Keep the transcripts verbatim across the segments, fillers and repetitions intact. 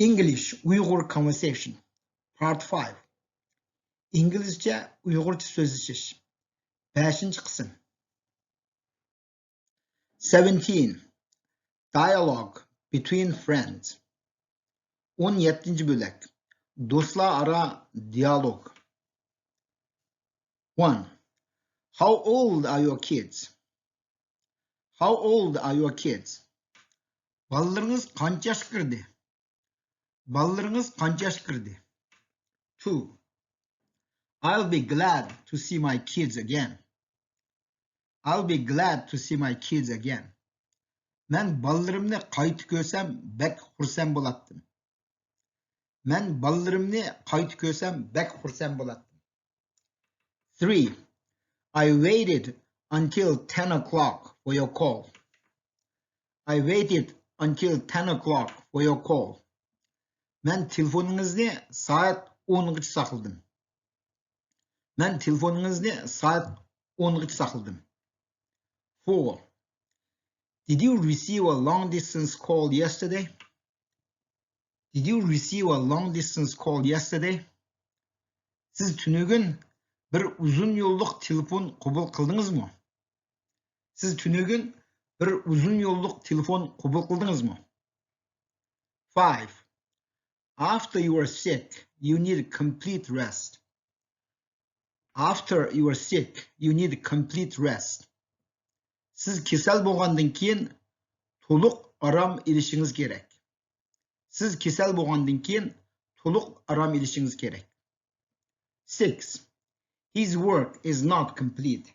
English Uyghur Conversation Part five. ئىنگلىزچە ئۇيغۇرچە سۆزلىشىش. بەشىنچى قىسىم. Seventeen. Dialogue between friends. ئون يەتتىنچى بۆلەك. دوستلار ئارا دىيالوگ. One. How old are your kids? How old are your kids? بالىلىرىڭىز قانچە ياشقا كىردى؟ بالىلىرىڭىز قانچە ياشقا كىردى؟ Two. I'll be glad to see my kids again. I'll be glad to see my kids again. مەن بالىلىرىمنى قايتا كۆرسەم بەك خۇرسەن بولاتتىم. مەن بالىلىرىمنى قايتا كۆرسەم بەك خۇرسەن بولاتتىم. Three. I waited until ten o'clock for your call. I waited until ten o'clock for your call. مەن تېلېفونىڭىزنى سائەت ئونغىچە ساقلىدىم. مەن تېلېفونىڭىزنى سائەت ئونغىچە ساقلىدىم. Four. Did you receive a long distance call yesterday? Did you receive a long distance call yesterday? سىز تۈنۈگۈن بىر ئۇزۇن يوللۇق تېلېفون قوبۇل قىلدىڭىزمۇ؟ سىز تۈنۈگۈن بىر ئۇزۇن يوللۇق تېلېفون قوبۇل قىلدىڭىزمۇ؟ Five. After you are sick, you need complete rest. After you are sick, you need complete rest. سىز كېسەل بولغاندىن كېيىن تولۇق ئارام ئېلىشىڭىز كېرەك. سىز كېسەل بولغاندىن كېيىن تولۇق ئارام ئېلىشىڭىز كېرەك. Six. His work is not complete.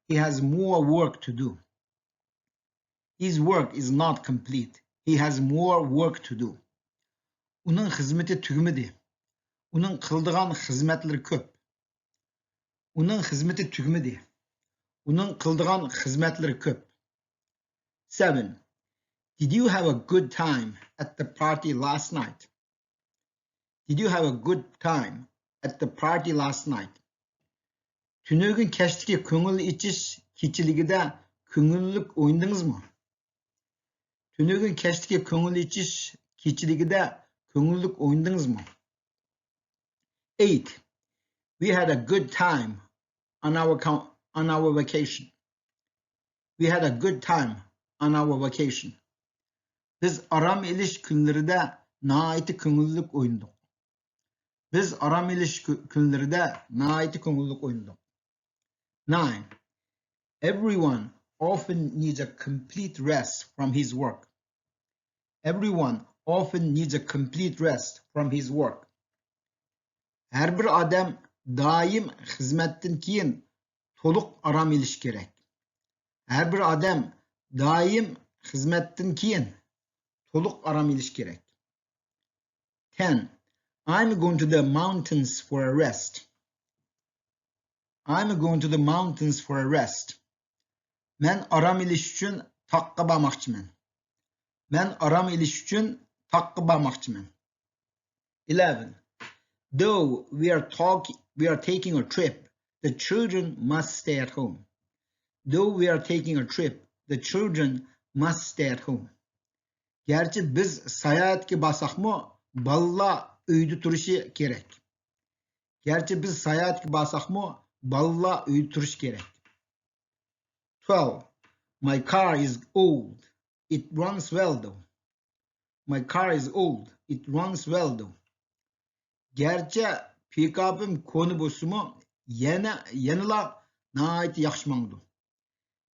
He has more work to do. His work is not complete. He has more work to do. ئۇنىڭ خىزمىتى تۈگىمىدى. ئۇنىڭ قىلىدىغان خىزمەتلىرى كۆپ. ئۇنىڭ خىزمىتى تۈگىمىدى. ئۇنىڭ قىلىدىغان خىزمەتلىرى كۆپ. Seven. Did you have a good time at the party last night? Did you have a good time at the party last night? تۈنۈگۈن كەچتىكى كۆڭۈل ئېچىش كېچىلىكىدە كۆڭۈللۈك ئوينىدىڭىزمۇ؟ تۈنۈگۈن كەچتىكى كۆڭۈل ئېچىش كېچىلىكىدە كۆڭۈللۈك ئوينىدىڭىزمۇ؟ Eight. We had a good time on our, on our vacation. We had a good time on our vacation. بىز ئارام ئېلىش كۈنلىرىدە ناھايىتى كۆڭۈللۈك ئوينىدۇق. بىز ئارام ئېلىش كۈ-، كۈنلىرىدە ناھايىتى كۆڭۈللۈك ئوينىدۇق. Nine. Everyone often needs a complete rest from his work. Everyone often needs a complete rest from his work. ھەر بىر ئادەم دائىم خىزمەتتىن كېيىن تولۇق ئارام ئېلىشى كېرەك. ھەر بىر ئادەم دائىم خىزمەتتىن كېيىن تولۇق ئارام ئېلىشى كېرەك. Ten. I'm going to the mountains for a rest. I'm going to the mountains for a rest. مەن ئارام ئېلىش ئۈچۈن تاغقا بارماقچىمەن. مەن ئارام ئېلىش ئۈچۈن تاغقا بارماقچىمەن. Eleven. Though we are talk-, we are taking a trip, the children must stay at home. Though we are taking a trip, the children must stay at home. گەرچە بىز ساياھەتكە بارساقمۇ، بالىلار ئۆيدە تۇرۇشى كېرەك. گەرچە بىز ساياھەتكە بارساقمۇ، بالىلار ئۆيدە تۇرۇشى كېرەك. Twelve. My car is old. It runs well though. My car is old. It runs well though. گەرچە پىكاپىم كونا بولسىمۇ، يەنە، يەنىلا ناھايىتى ياخشى ماڭىدۇ.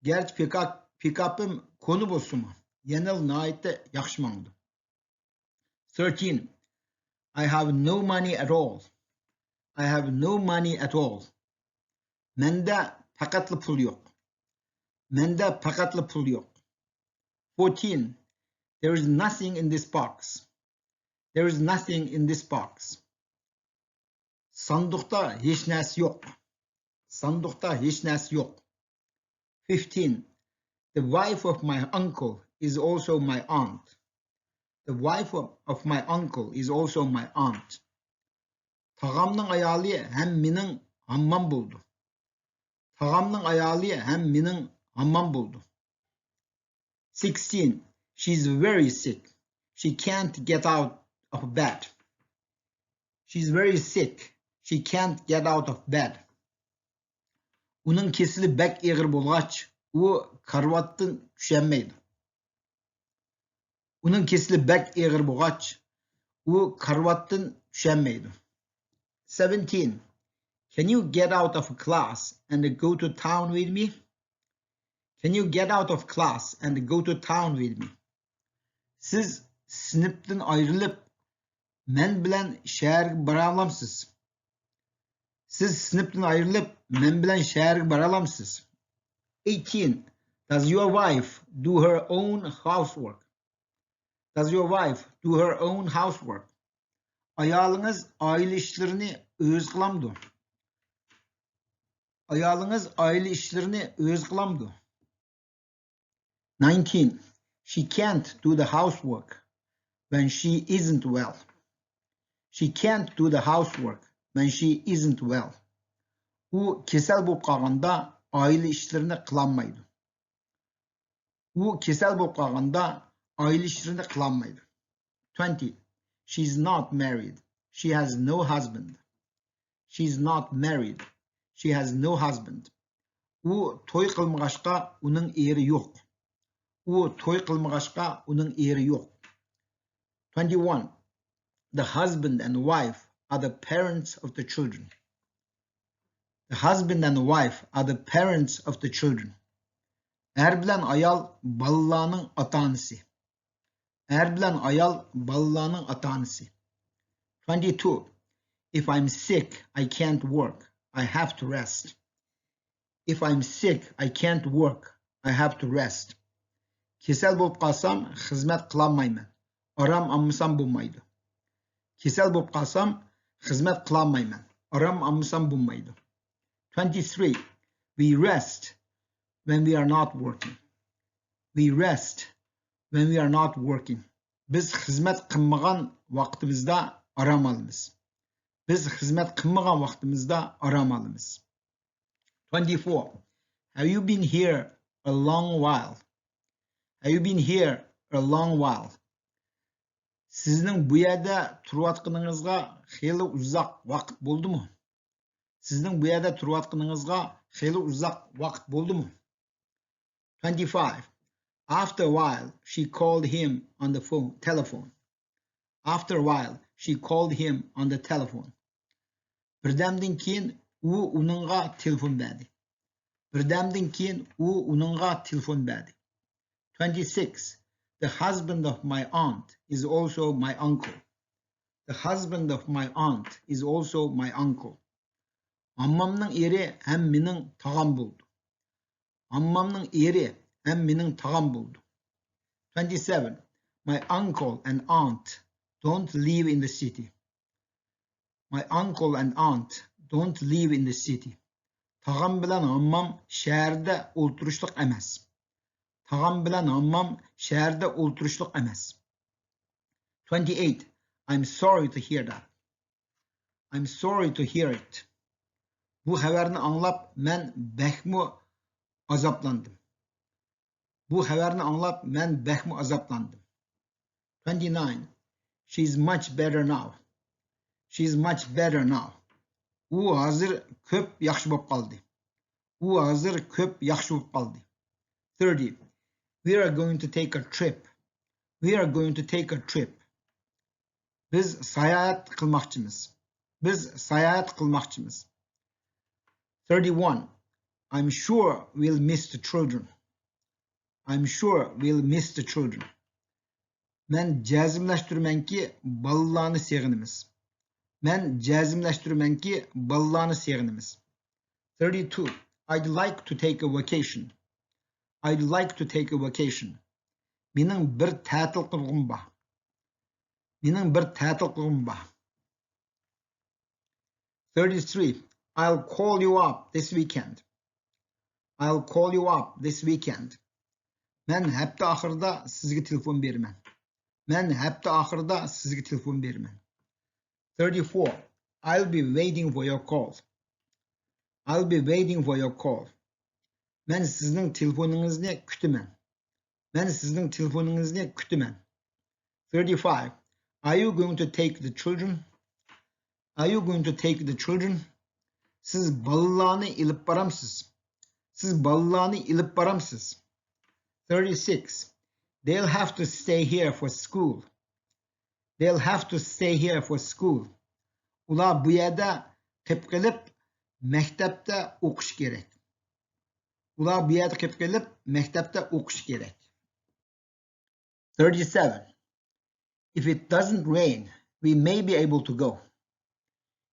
گەرچە پىكا-، پىكاپىم كونا بولسىمۇ، يەنىلا ناھايىتى ياخشى ماڭىدۇ. Thirteen. I have no money at all. I have no money at all. مەندە پەقەتلا پۇل يوق. مەندە پەقەتلا پۇل يوق. Fourteen. There is nothing in this box. There is nothing in this box. ساندۇقتا ھېچ نەرسە يوق. ساندۇقتا ھېچ نەرسە يوق. Fifteen. The wife of my uncle is also my aunt. The wife of, of my uncle is also my aunt. تاغامنىڭ ئايالى ھەم مېنىڭ ھاممام بولىدۇ. تاغامنىڭ ئايالى ھەم مېنىڭ ھاممام بولىدۇ. Sixteen. She's very sick. She can't get out of bed. She's very sick. She can't get out of bed. ئۇنىڭ كېسىلى بەك ئېغىر بولغاچ، ئۇ كارىۋاتتىن چۈشەلمەيدۇ. ئۇنىڭ كېسىلى بەك ئېغىر بولغاچ، ئۇ كارىۋاتتىن چۈشەلمەيدۇ. Seventeen. Can you get out of class and go to town with me? Can you get out of class and go to town with me? سىز سىنىپتىن ئايرىلىپ، مەن بىلەن شەھەرگە بارالامسىز؟ سىز سىنىپتىن ئايرىلىپ، مەن بىلەن شەھەرگە بارالامسىز؟ Eighteen. Does your wife do her own housework? Does your wife do her own housework? ئايالىڭىز ئائىلە ئىشلىرىنى ئۆزى قىلامدۇ؟ ئايالىڭىز ئائىلە ئىشلىرىنى ئۆزى قىلامدۇ؟ Nineteen. She can't do the housework when she isn't well. She can't do the housework when she isn't well. ئۇ كېسەل بولۇپ قالغاندا ئائىلە ئىشلىرىنى قىلالمايدۇ. ئۇ كېسەل بولۇپ قالغاندا ئائىلە ئىشلىرىنى قىلالمايدۇ. Twenty. She's not married. She has no husband. She's not married. She has no husband. ئۇ توي قىلمىغاچقا ئۇنىڭ ئېرى يوق. ئۇ توي قىلمىغاچقا ئۇنىڭ ئېرى يوق. Twenty-one. The husband and wife are the parents of the children. The husband and wife are the parents of the children. ئەر بىلەن ئايال بالىلارنىڭ ئاتا-ئانىسى. ئەر بىلەن ئايال بالىلارنىڭ ئاتا-ئانىسى. Twenty-two. If I'm sick, I can't work. I have to rest. If I'm sick, I can't work. I have to rest. كېسەل بولۇپ قالسام، خىزمەت قىلالمايمەن. ئارام ئالمىسام بولمايدۇ. كېسەل بولۇپ قالسام، خىزمەت قىلالمايمەن. ئارام ئالمىسام بولمايدۇ. Twenty-three. We rest when we are not working. We rest when we are not working. بىز خىزمەت قىلمىغان ۋاقتىمىزدا ئارام ئالىمىز. بىز خىزمەت قىلمىغان ۋاقتىمىزدا ئارام ئالىمىز. Twenty-four. Have you been here a long while? Have you been here a long while? سىزنىڭ بۇ يەردە تۇرۇۋاتقىنىڭىزغا خېلى ئۇزاق ۋاقىت بولدىمۇ؟ سىزنىڭ بۇ يەردە تۇرۇۋاتقىنىڭىزغا خېلى ئۇزاق ۋاقىت بولدىمۇ؟ Twenty-five. After a while, she called him on the phone, telephone. After a while, she called him on the telephone. بىردەمدىن كېيىن ئۇ ئۇنىڭغا تېلېفون بەردى. بىردەمدىن كېيىن ئۇ ئۇنىڭغا تېلېفون بەردى. Twenty-six. The husband of my aunt is also my uncle. The husband of my aunt is also my uncle. ھاممامنىڭ ئېرى ھەم مېنىڭ تاغام بولىدۇ. ھاممامنىڭ ئېرى ھەم مېنىڭ تاغام بولىدۇ. Twenty-seven. My uncle and aunt don't live in the city. My uncle and aunt don't live in the city. تاغام بىلەن ھاممام شەھەردە ئولتۇرۇشلۇق ئەمەس. تاغام بىلەن ھاممام شەھەردە ئولتۇرۇشلۇق ئەمەس. Twenty-eight. I'm sorry to hear that. I'm sorry to hear it. بۇ خەۋەرنى ئاڭلاپ مەن بەكمۇ ئازابلاندىم. بۇ خەۋەرنى ئاڭلاپ مەن بەكمۇ ئازابلاندىم. Twenty-nine. She's much better now. She's much better now. ئۇ ھازىر كۆپ ياخشى بولۇپ قالدى. ئۇ ھازىر كۆپ ياخشى بولۇپ قالدى. Thirty. We are going to take a trip. We are going to take a trip. بىز ساياھەت قىلماقچىمىز. بىز ساياھەت قىلماقچىمىز. Thirty-one. I'm sure we'll miss the children. I'm sure we'll miss the children. مەن جەزملەشتۈرىمەنكى، بالىلارنى سېغىنىمىز. مەن جەزملەشتۈرىمەنكى، بالىلارنى سېغىنىمىز. Thirty-two. I'd like to take a vacation. I'd like to take a vacation. مېنىڭ بىر تەتىل قىلغۇم بار. مېنىڭ بىر تەتىل قىلغۇم بار. Thirty-three. I'll call you up this weekend. I'll call you up this weekend. مەن ھەپتە ئاخىرىدا سىزگە تېلېفون بېرىمەن. مەن ھەپتە ئاخىرىدا سىزگە تېلېفون بېرىمەن. Thirty-four. I'll be waiting for your call. I'll be waiting for your call. مەن سىزنىڭ تېلېفونىڭىزنى كۈتىمەن. مەن سىزنىڭ تېلېفونىڭىزنى كۈتىمەن. Thirty-five. Are you going to take the children? Are you going to take the children? سىز بالىلارنى ئېلىپ بارامسىز؟ سىز بالىلارنى ئېلىپ بارامسىز؟ Thirty-six. They'll have to stay here for school. They'll have to stay here for school. ئۇلار بۇ يەردە قېلىپ قېلىپ مەكتەپتە ئوقۇش كېرەك. ئۇلار بۇ يەردە قېلىپ قېلىپ مەكتەپتە ئوقۇش كېرەك. Thirty-seven. If it doesn't rain, we may be able to go.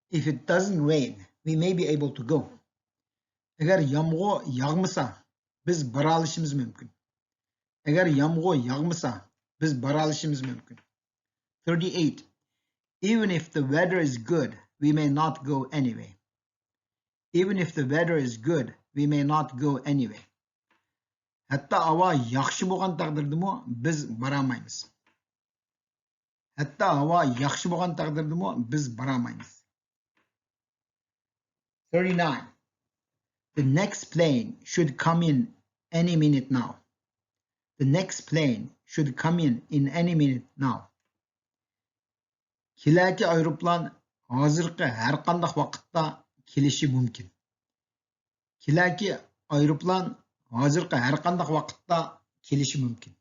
If it doesn't rain, we may be able to go. ئەگەر يامغۇر ياغمىسا، بىز بارالىشىمىز مۇمكىن. ئەگەر يامغۇر ياغمىسا، بىز بارالىشىمىز مۇمكىن. Thirty-eight. Even if the weather is good, we may not go anyway. Even if the weather is good, we may not go anyway. ھەتتا ھاۋا ياخشى بولغان تەقدىردىمۇ بىز بارالمايمىز. ھەتتا ھاۋا ياخشى بولغان تەقدىردىمۇ بىز بارالمايمىز. Thirty-nine. The next plane should come in any minute now. The next plane should come in in any minute now. كېلەكى ئايروپىلان ھازىرقى ھەر قانداق ۋاقىتتا كېلىشى مۇمكىن. كېلەكى ئايروپىلان ھازىرقى ھەر قانداق ۋاقىتتا كېلىشى مۇمكىن.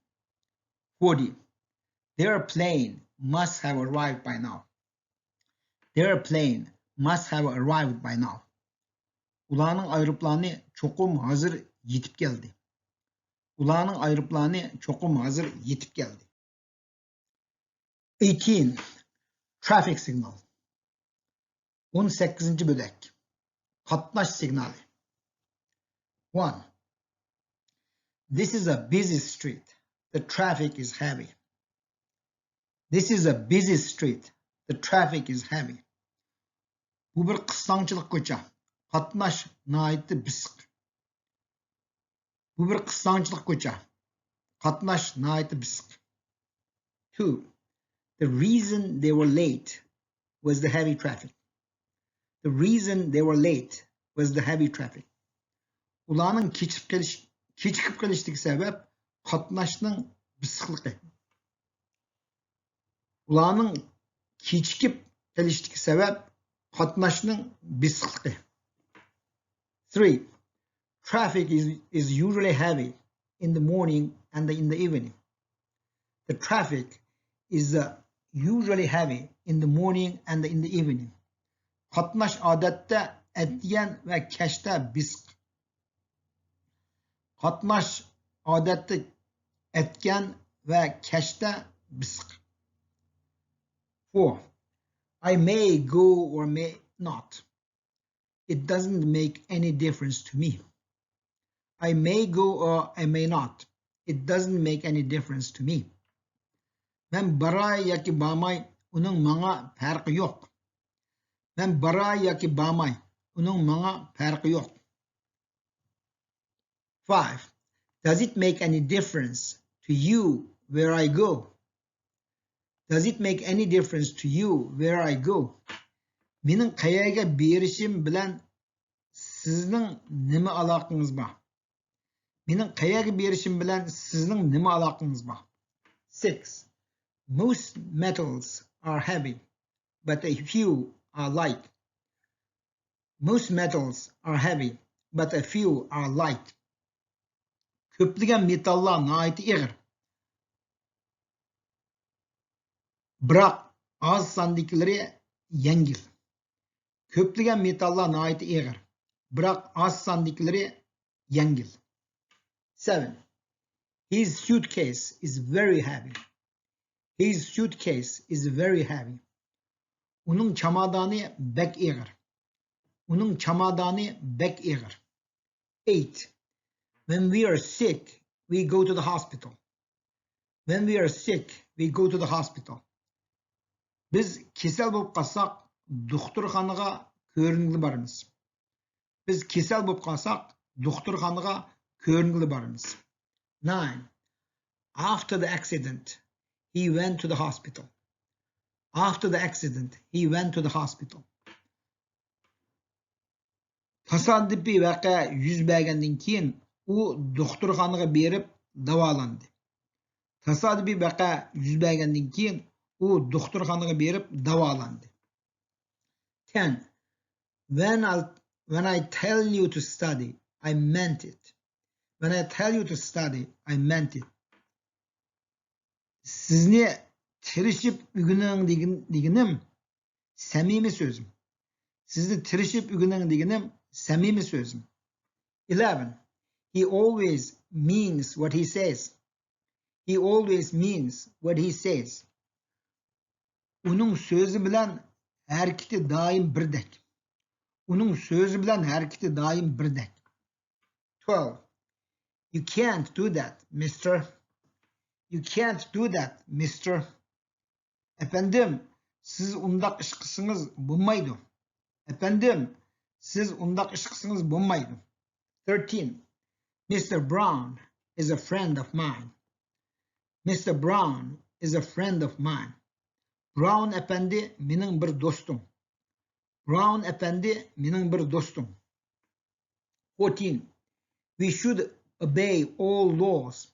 Forty. Their plane must have arrived by now. Their plane must have arrived by now. ئۇلارنىڭ ئايروپىلانى چوقۇم ھازىر يېتىپ كەلدى. ئۇلارنىڭ ئايروپىلانى چوقۇم ھازىر يېتىپ كەلدى. Eighteen. Traffic signal. ئون سەككىزىنچى بۆلەك. قاتناش سىگنالى. One. This is a busy street. The traffic is heavy. This is a busy street. The traffic is heavy. بۇ بىر قىستاڭچىلىق كوچا. قاتناش ناھايىتى بېسىق. بۇ بىر قىستاڭچىلىق كوچا. قاتناش ناھايىتى بېسىق. Two. The reason they were late was the heavy traffic. The reason they were late was the heavy traffic. ئۇلارنىڭ كېچىكىپ قېلىش، كېچىكىپ قېلىشتىكى سەۋەب قاتناشنىڭ بېسىقلىقى. ئۇلارنىڭ كېچىكىپ قېلىشتىكى سەۋەب قاتناشنىڭ بېسىقلىقى. Three. Traffic is, is usually heavy in the morning and in the evening. The traffic is, uh, usually heavy in the morning and in the evening. قاتناش ئادەتتە ئەتىگەن ۋە كەچتە بېسىق. قاتناش ئادەتتە ئەتىگەن ۋە كەچتە بېسىق. Four. I may go or may not. It doesn't make any difference to me. I may go or I may not. It doesn't make any difference to me. مەن باراي ياكى بارماي، ئۇنىڭ ماڭا پەرقى يوق. مەن باراي ياكى بارماي، ئۇنىڭ ماڭا پەرقى يوق. Five. Does it make any difference to you where I go? Does it make any difference to you where I go? مېنىڭ قەيەرگە بېرىشىم بىلەن سىزنىڭ نېمە ئالاقىڭىز بار؟ مېنىڭ قەيەرگە بېرىشىم بىلەن سىزنىڭ نېمە ئالاقىڭىز بار؟ Six. Most metals are heavy, but a few are light. Most metals are heavy, but a few are light. كۆپلىگەن مېتاللار ناھايىتى ئېغىر، بىراق ئاز ساندىكىلىرى يەڭگىل. كۆپلىگەن مېتاللار ناھايىتى ئېغىر، بىراق ئاز ساندىكىلىرى يەڭگىل. Seven. His suitcase is very heavy. His suitcase is very heavy. ئۇنىڭ چامادانى بەك ئېغىر. ئۇنىڭ چامادانى بەك ئېغىر. Eight. When we are sick, we go to the hospital. When we are sick, we go to the hospital. بىز كېسەل بولۇپ قالساق، دوختۇرخانىغا كۆرۈنگىلى بارىمىز. بىز كېسەل بولۇپ قالساق، دوختۇرخانىغا كۆرۈنگىلى بارىمىز. Nine. After the accident, he went to the hospital. After the accident, he went to the hospital. تاسادىپىي ۋەقە يۈز بەرگەندىن كېيىن ئۇ دوختۇرخانىغا بېرىپ داۋالاندى. تاسادىپىي ۋەقە يۈز بەرگەندىن كېيىن ئۇ دوختۇرخانىغا بېرىپ داۋالاندى. Ten. When I, when I tell you to study, I meant it. When I tell you to study, I meant it. سىزنى تىرىشىپ ئۆگىنىڭ دېگىن-، دېگىنىم سەمىمىي سۆزۈم. سىزنى تىرىشىپ ئۆگىنىڭ دېگىنىم سەمىمىي سۆزۈم. Eleven. He always means what he says. He always means what he says. ئۇنىڭ سۆزى بىلەن ھەرىكىتى دائىم بىردەك. ئۇنىڭ سۆزى بىلەن ھەرىكىتى دائىم بىردەك. Twelve. You can't do that, mister. You can't do that, mister. ئەپەندىم، سىز ئۇنداق ئىش قىلسىڭىز بولمايدۇ. ئەپەندىم، سىز ئۇنداق ئىش قىلسىڭىز بولمايدۇ. Thirteen. Mister Brown is a friend of mine. Mister Brown is a friend of mine. براون ئەپەندى مېنىڭ بىر دوستۇم. براون ئەپەندى مېنىڭ بىر دوستۇم. Fourteen. We should obey all laws.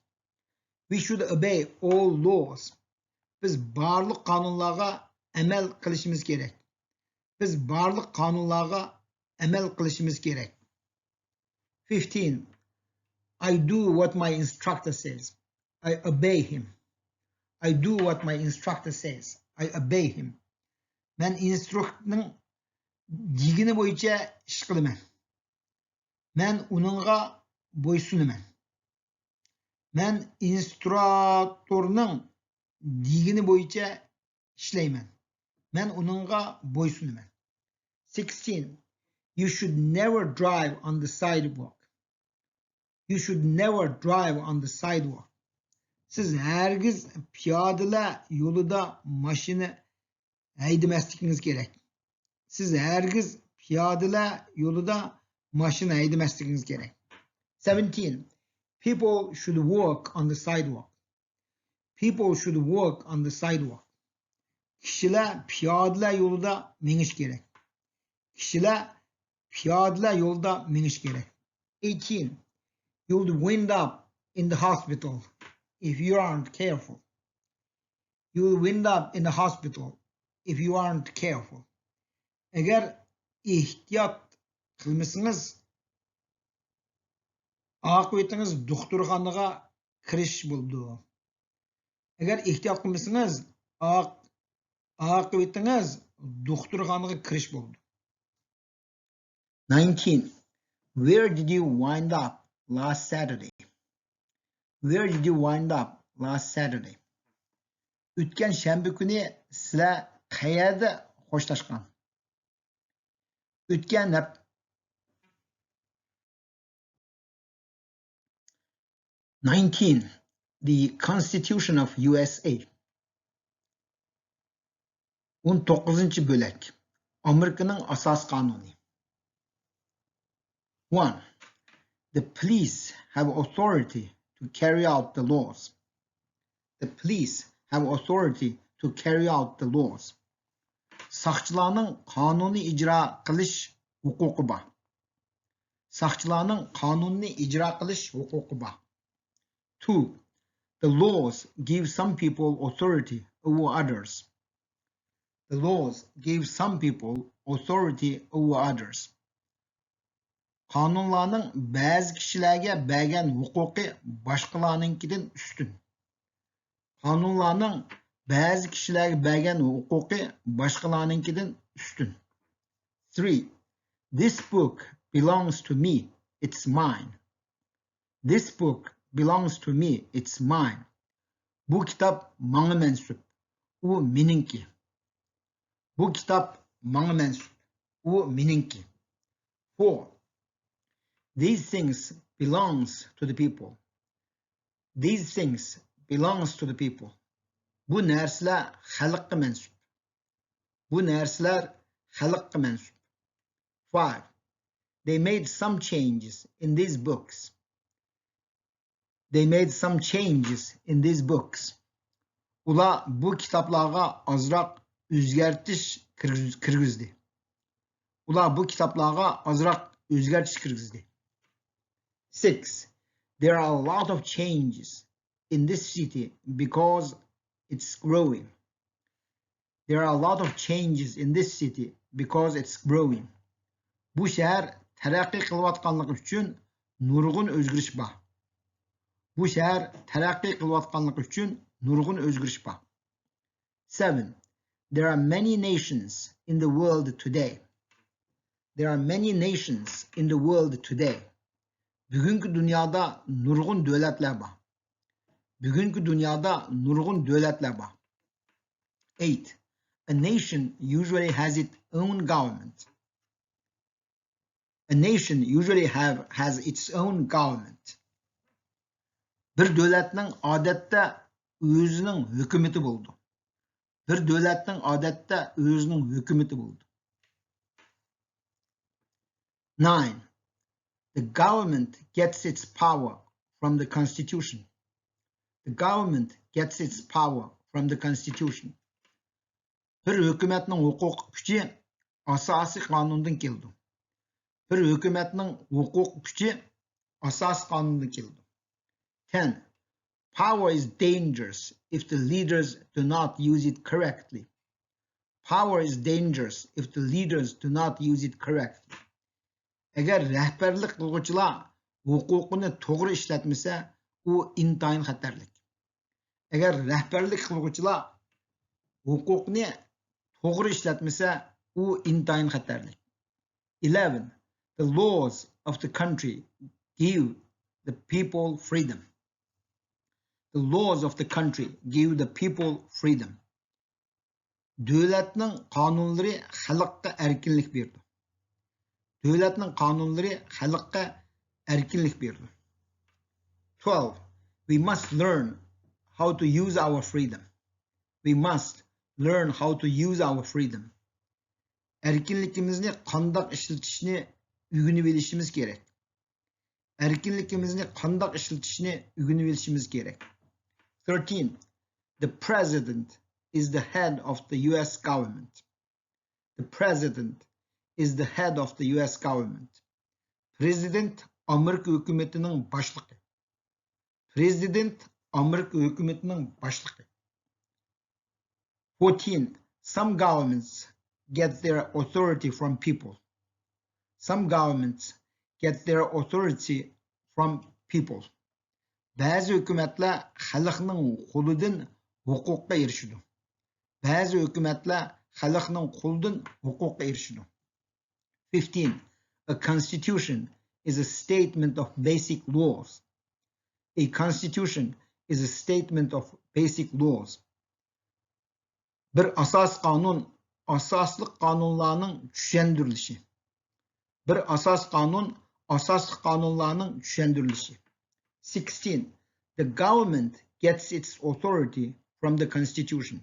We should obey all laws. بىز بارلىق قانۇنلارغا ئەمەل قىلىشىمىز كېرەك. بىز بارلىق قانۇنلارغا ئەمەل قىلىشىمىز كېرەك. Fifteen. I do what my instructor says. I obey him. I do what my instructor says. I obey him. مەن ئىنسترۇكتورنىڭ دېگىنى بويىچە ئىش قىلىمەن. مەن ئۇنىڭغا بويسۇنىمەن. مەن ئىنسترۇكتورنىڭ دېگىنى بويىچە ئىشلەيمەن. مەن ئۇنىڭغا بويسۇنىمەن. Sixteen. You should never drive on the sidewalk. You should never drive on the sidewalk. سىز ھەرگىز پىيادىلەر يولىدا ماشىنا ھەيدىمەسلىكىڭىز كېرەك. سىز ھەرگىز پىيادىلەر يولىدا ماشىنا ھەيدىمەسلىكىڭىز كېرەك. Seventeen. People should walk on the sidewalk. People should walk on the sidewalk. كىشىلەر پىيادىلەر يولىدا مېڭىش كېرەك. كىشىلەر پىيادىلەر يولىدا مېڭىش كېرەك. Eighteen. You'll wind up in the hospital if you aren't careful. You'll wind up in the hospital if you aren't careful. ئەگەر ئېھتىيات قىلمىسىڭىز، ئاقىۋىتىڭىز دوختۇرخانىغا كىرىش بولىدۇ. ئەگەر ئېھتىيات قىلمىسىڭىز، ئاق-، ئاقىۋىتىڭىز دوختۇرخانىغا كىرىش بولىدۇ. Nineteen. Where did you wind up last Saturday? Where did you wind up last Saturday? ئۆتكەن شەنبە كۈنى سىلەر قەيەردە خوشلاشقان؟ ئۆتكەن ھەپ-، Nineteen. The Constitution of U S A. ئون توققۇزىنچى بۆلەك. ئامېرىكىنىڭ ئاساسىي قانۇنى. One. The police have authority to carry out the laws. The police have authority to carry out the laws. ساقچىلارنىڭ قانۇننى ئىجرا قىلىش ھوقۇقى بار. ساقچىلارنىڭ قانۇننى ئىجرا قىلىش ھوقۇقى بار. Two. The laws give some people authority over others. The laws give some people authority over others. قانۇنلارنىڭ بەزى كىشىلەرگە بەرگەن ھوقۇقى باشقىلارنىڭكىدىن ئۈستۈن. قانۇنلارنىڭ بەزى كىشىلەرگە بەرگەن ھوقۇقى باشقىلارنىڭكىدىن ئۈستۈن. Three. This book belongs to me. It's mine. This book belongs to me. It's mine. بۇ كىتاب ماڭا مەنسۇپ. ئۇ مېنىڭكى. بۇ كىتاب ماڭا مەنسۇپ. ئۇ مېنىڭكى. Four. These things belongs to the people. These things belongs to the people. بۇ نەرسىلەر خەلققە مەنسۇپ. بۇ نەرسىلەر خەلققە مەنسۇپ. Five. They made some changes in these books. They made some changes in these books. ئۇلار بۇ كىتابلارغا ئازراق ئۆزگەرتىش كىرگۈز-، كىرگۈزدى. ئۇلار بۇ كىتابلارغا ئازراق ئۆزگەرتىش كىرگۈزدى. Six. There are a lot of changes in this city because it's growing. There are a lot of changes in this city because it's growing. بۇ شەھەر تەرەققىي قىلىۋاتقانلىقى ئۈچۈن نۇرغۇن ئۆزگىرىش بار. بۇ شەھەر تەرەققىي قىلىۋاتقانلىقى ئۈچۈن نۇرغۇن ئۆزگىرىش بار. Seven. There are many nations in the world today. There are many nations in the world today. بۈگۈنكى دۇنيادا نۇرغۇن دۆلەتلەر بار. بۈگۈنكى دۇنيادا نۇرغۇن دۆلەتلەر بار. Eight. A nation usually has its own government. A nation usually have, has its own government. بىر دۆلەتنىڭ ئادەتتە ئۆزىنىڭ ھۆكۈمىتى بولىدۇ. بىر دۆلەتنىڭ ئادەتتە ئۆزىنىڭ ھۆكۈمىتى بولىدۇ. Nine. The government gets its power from the constitution. The government gets its power from the constitution. بىر ھۆكۈمەتنىڭ ھوقۇق كۈچى ئاساسىي قانۇندىن كېلىدۇ. بىر ھۆكۈمەتنىڭ ھوقۇق كۈچى ئاساسىي قانۇندىن كېلىدۇ. Ten. Power is dangerous if the leaders do not use it correctly. Power is dangerous if the leaders do not use it correctly. ئەگەر رەھبەرلىك قىلغۇچىلار ھوقۇقىنى توغرا ئىشلەتمىسە، ئۇ ئىنتايىن خەتەرلىك. ئەگەر رەھبەرلىك قىلغۇچىلار ھوقۇقنى توغرا ئىشلەتمىسە، ئۇ ئىنتايىن خەتەرلىك. Eleven. The laws of the country give the people freedom. The laws of the country give the people freedom. دۆلەتنىڭ قانۇنلىرى خەلققە ئەركىنلىك بېرىدۇ. دۆلەتنىڭ قانۇنلىرى خەلققە ئەركىنلىك بېرىدۇ. Twelve. We must learn how to use our freedom. We must learn how to use our freedom. ئەركىنلىكىمىزنى قانداق ئىشلىتىشنى ئۆگىنىۋېلىشىمىز كېرەك. ئەركىنلىكىمىزنى قانداق ئىشلىتىشنى ئۆگىنىۋېلىشىمىز كېرەك. Thirteen. The president is the head of the U S government. The president is the head of the U S government. پرېزىدېنت ئامېرىكا ھۆكۈمىتىنىڭ باشلىقى. پرېزىدېنت ئامېرىكا ھۆكۈمىتىنىڭ باشلىقى. Fourteen. Some governments get their authority from people. Some governments get their authority from people. بەزى ھۆكۈمەتلەر خەلقنىڭ قولىدىن ھوقۇققا ئېرىشىدۇ. بەزى ھۆكۈمەتلەر خەلقنىڭ قولىدىن ھوقۇققا ئېرىشىدۇ. Fifteen. A constitution is a statement of basic laws. A constitution is a statement of basic laws. بىر ئاساس قانۇن، ئاساسلىق قانۇنلارنىڭ چۈشەندۈرۈلۈشى. بىر ئاساس قانۇن، ئاساسلىق قانۇنلارنىڭ چۈشەندۈرۈلۈشى. Sixteen. The government gets its authority from the constitution.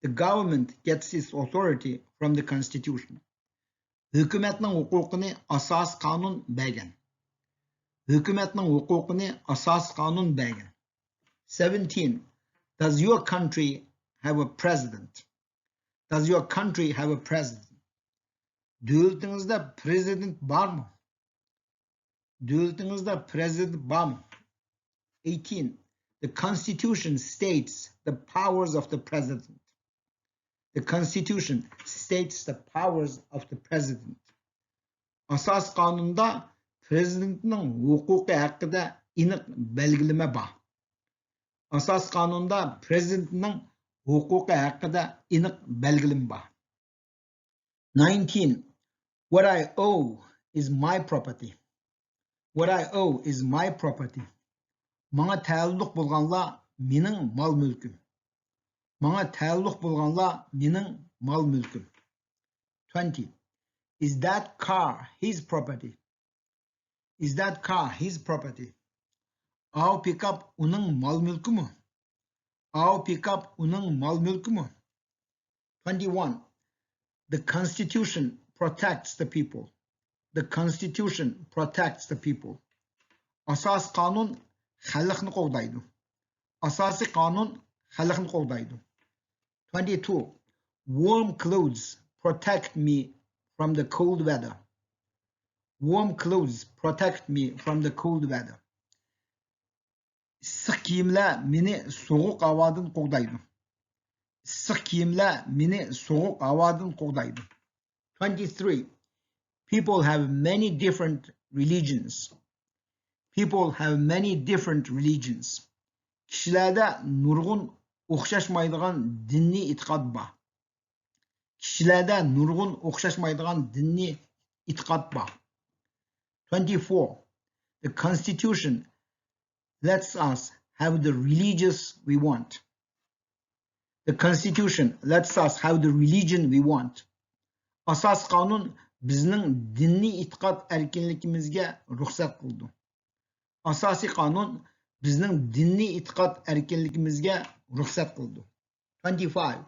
The government gets its authority from the constitution. ھۆكۈمەتنىڭ ھوقۇقىنى ئاساسىي قانۇن بەرگەن. ھۆكۈمەتنىڭ ھوقۇقىنى ئاساسىي قانۇن بەرگەن. Seventeen. Does your country have a president? Does your country have a president? دۆلىتىڭىزدە پرېزىدېنت بارمۇ؟ دۆلىتىڭىزدە پرېزىدېنت بارمۇ؟ Eighteen. The constitution states the powers of the president. The constitution states the powers of the president. ئاساسىي قانۇندا پرېزىدېنتنىڭ ھوقۇقى ھەققىدە ئېنىق بەلگىلىمە بار. ئاساسىي قانۇندا پرېزىدېنتنىڭ ھوقۇقى ھەققىدە ئېنىق بەلگىلىمە بار. Nineteen. What I owe is my property. What I owe is my property. ماڭا تەئەللۇق بولغانلار مېنىڭ مال مۈلكۈم. ماڭا تەئەللۇق بولغانلار مېنىڭ مال مۈلكۈم. Twenty. Is that car his property? Is that car his property? ئاۋۇ پىكاپ ئۇنىڭ مال مۈلكىمۇ؟ ئاۋۇ پىكاپ ئۇنىڭ مال مۈلكىمۇ؟ Twenty-one. The constitution protects the people. The constitution protects the people. ئاساسىي قانۇن خەلقنى قوغدايدۇ. ئاساسىي قانۇن خەلقنى قوغدايدۇ. Twenty-two. Warm clothes protect me from the cold weather. Warm clothes protect me from the cold weather. ئىسسىق كىيىملەر مېنى سوغۇق ھاۋادىن قوغدايدۇ. ئىسسىق كىيىملەر مېنى سوغۇق ھاۋادىن قوغدايدۇ. Twenty-three. People have many different religions. People have many different religions. كىشىلەردە نۇرغۇن ئوخشاشمايدىغان دىنىي ئېتىقاد بار. كىشىلەردە نۇرغۇن ئوخشاشمايدىغان دىنىي ئېتىقاد بار. Twenty-four. The Constitution lets us have the religious we want. The Constitution lets us have the religion we want. ئاساسىي قانۇن بىزنىڭ دىنىي ئېتىقاد ئەركىنلىكىمىزگە رۇخسەت قىلىدۇ. ئاساسىي قانۇن بىزنىڭ دىنىي ئېتىقاد ئەركىنلىكىمىزگە رۇخسەت قىلىدۇ. Twenty-five.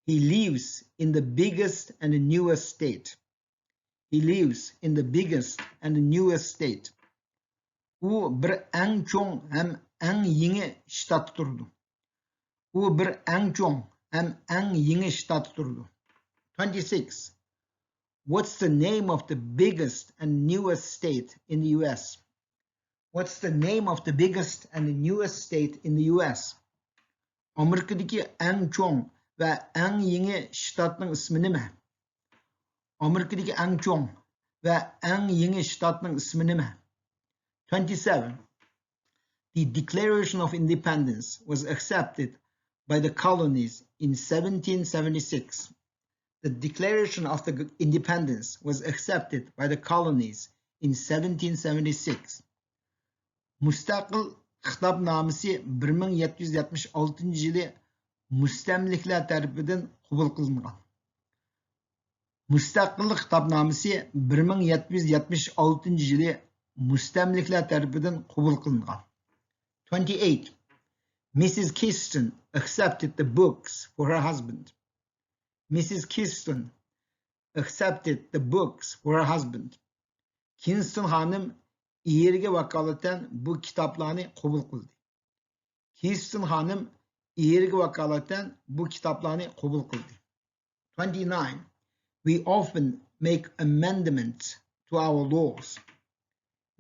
He lives in the biggest and the newest state. He lives in the biggest and the newest state. ئۇ بىر ئەڭ چوڭ ھەم ئەڭ يېڭى شتاتتا تۇرىدۇ. ئۇ بىر ئەڭ چوڭ ھەم ئەڭ يېڭى شتاتتا تۇرىدۇ. Twenty-six. What's the name of the biggest and newest state in the U S? What's the name of the biggest and the newest state in the U S? ئامېرىكىدىكى ئەڭ چوڭ ۋە ئەڭ يېڭى شتاتنىڭ ئىسمى نېمە؟ ئامېرىكىدىكى ئەڭ چوڭ ۋە ئەڭ يېڭى شتاتنىڭ ئىسمى نېمە؟ Twenty-seven. The Declaration of Independence was accepted by the colonies in seventeen seventy-six. The Declaration of the Independence was accepted by the colonies in seventeen seventy-six. مۇستەقىل خىتابنامىسى بىر مىڭ يەتتە يۈز يەتمىش ئالتىنچى يىلى مۇستەملىكىلەر تەرىپىدىن قوبۇل قىلىنغان. مۇستەقىللىق خىتابنامىسى بىر مىڭ يەتتە يۈز يەتمىش ئالتىنچى يىلى مۇستەملىكىلەر تەرىپىدىن قوبۇل قىلىنغان. Twenty-eight. Missus Keystone accepted the books for her husband. Missus Keystone accepted the books for her husband. كىنستون خانىم ئېرىگە ۋاكالىتەن بۇ كىتابلارنى قوبۇل قىلدى. كىنستون خانىم ئېرىگە ۋاكالىتەن بۇ كىتابلارنى قوبۇل قىلدى. Twenty-nine. We often make amendments to our laws.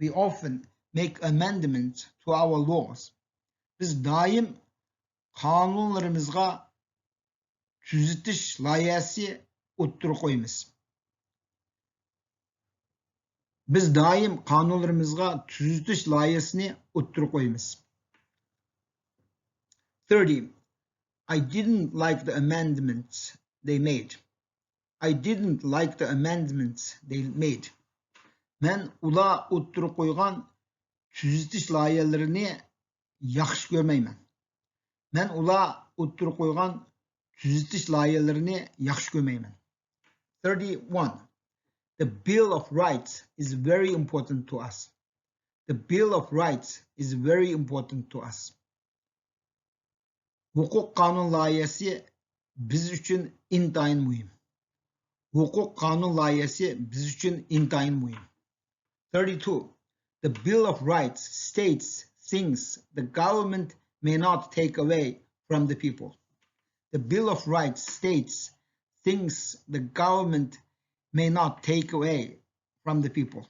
We often make amendments to our laws. بىز دائىم قانۇنلىرىمىزغا تۈزىتىش لايىھەسى ئوتتۇرىغا قويىمىز. بىز دائىم قانۇنلىرىمىزغا تۈزىتىش لايىھەسىنى ئوتتۇرىغا قويىمىز. Thirty. I didn't like the amendments they made. I didn't like the amendments they made. مەن ئۇلار ئوتتۇرىغا قويغان تۈزىتىش لايىھەلىرىنى ياخشى كۆرمەيمەن. مەن ئۇلار ئوتتۇرىغا قويغان تۈزىتىش لايىھەلىرىنى ياخشى كۆرمەيمەن. Thirty-one. The Bill of Rights is very important to us. The Bill of Rights is very important to us. ھوقۇق قانۇن لايىھەسى بىز ئۈچۈن ئىنتايىن مۇھىم. ھوقۇق قانۇن لايىھەسى بىز ئۈچۈن ئىنتايىن مۇھىم. Thirty-two. The Bill of Rights states things the government may not take away from the people. The Bill of Rights states things the government may not take away from the people.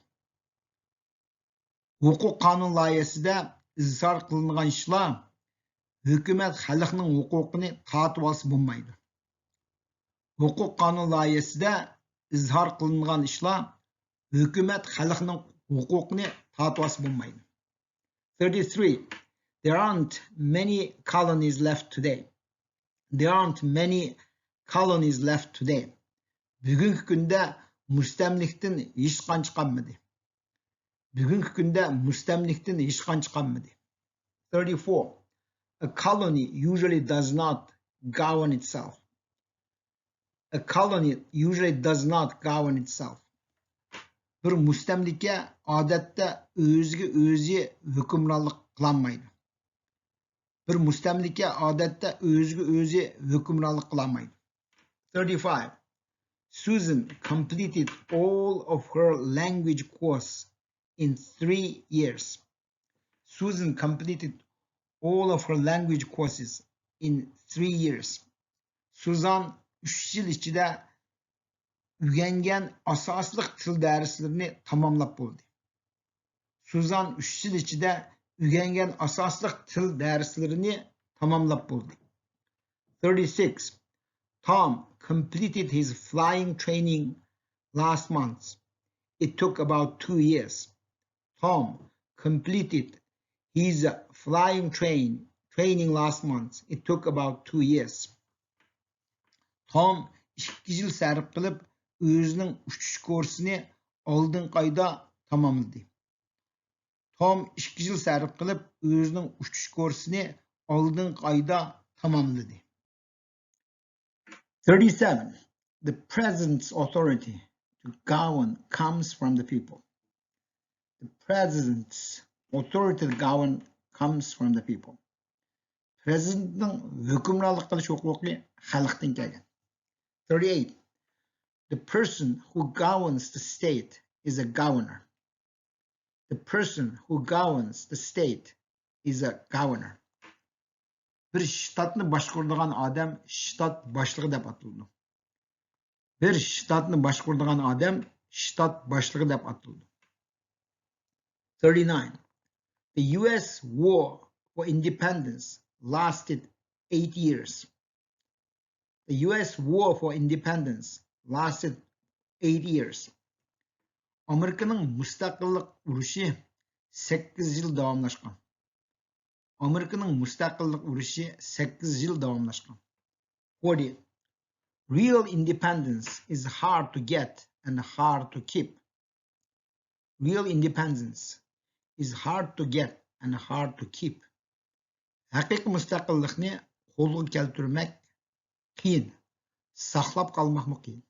ھوقۇق قانۇن لايىھەسىدە ئىزھار قىلىنغان ئىشلار ھۆكۈمەت خەلقنىڭ ھوقۇقىنى تارتىۋالسا بولمايدۇ. ھوقۇق قانۇن لايىھەسىدە ئىزھار قىلىنغان ئىشلار ھۆكۈمەت خەلقنىڭ ھوقۇقىنى تارتىۋالسا بولمايدۇ. Thirty-three. There aren't many colonies left today. There aren't many colonies left today. بۈگۈنكى كۈندە مۇستەملىكىدىن ھېچقانچە قالمىدى. بۈگۈنكى كۈندە مۇستەملىكىدىن ھېچقانچە قالمىدى. Thirty-four. A colony usually does not govern itself. A colony usually does not govern itself. بىر مۇستەملىكە ئادەتتە ئۆزىگە ئۆزى ھۆكۈمرانلىق قىلالمايدۇ. بىر مۇستەملىكە ئادەتتە ئۆزىگە ئۆزى ھۆكۈمرانلىق قىلالمايدۇ. Thirty-five. Susan completed all of her language course in three years. Susan completed all of her language courses in three years. سۇزان ئۈچ يىل ئىچىدە ئۆگەنگەن ئاساسلىق تىل دەرسلىرىنى تاماملاپ بولدى. سۇزان ئۈچ يىل ئىچىدە ئۆگەنگەن ئاساسلىق تىل دەرسلىرىنى تاماملاپ بولدى. Thirty-six. Tom completed his flying training last month. It took about two years. Tom completed his flying train training last month. It took about two years. توم ئىككى يىل سەرپ قىلىپ، ئۆزىنىڭ ئۇچۇش كۇرسىنى ئالدىنقى ئايدا تاماملىدى. توم ئىككى يىل سەرپ قىلىپ، ئۆزىنىڭ ئۇچۇش كۇرسىنى ئالدىنقى ئايدا تاماملىدى. Thirty-seven. The president's authority to govern comes from the people. The president's authority to govern comes from the people. پرېزىدېنتنىڭ ھۆكۈمرانلىق قىلىش ھوقۇقى خەلقتىن كەلگەن. Thirty-eight. The person who governs the state is a governor. The person who governs the state is a governor. بىر شتاتنى باشقۇرىدىغان ئادەم شتات باشلىقى دەپ ئاتىلىدۇ. بىر شتاتنى باشقۇرىدىغان ئادەم شتات باشلىقى دەپ ئاتىلىدۇ. Thirty-nine. The U S war for independence lasted eight years. The U S war for independence lasted eight years. ئامېرىكىنىڭ مۇستەقىللىق ئۇرۇشى سەككىز يىل داۋاملاشقان. ئامېرىكىنىڭ مۇستەقىللىق ئۇرۇشى سەككىز يىل داۋاملاشقان. Forty. Real independence is hard to get and hard to keep. Real independence is hard to get and hard to keep. ھەقىقىي مۇستەقىللىقنى قولغا كەلتۈرمەك قىيىن، ساقلاپ قالماقمۇ قىيىن.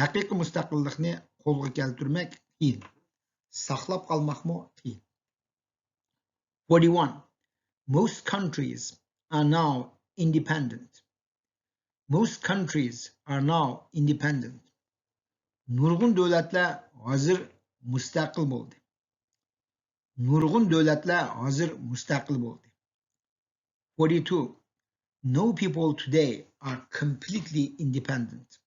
ھەقىقىي مۇستەقىللىقنى قولغا كەلتۈرمەك قىيىن، ساقلاپ قالماقمۇ قىيىن. Forty-one. Most countries are now independent. Most countries are now independent. نۇرغۇن دۆلەتلەر ھازىر مۇستەقىل بولدى. نۇرغۇن دۆلەتلەر ھازىر مۇستەقىل بولدى. Forty-two. No people today are completely independent.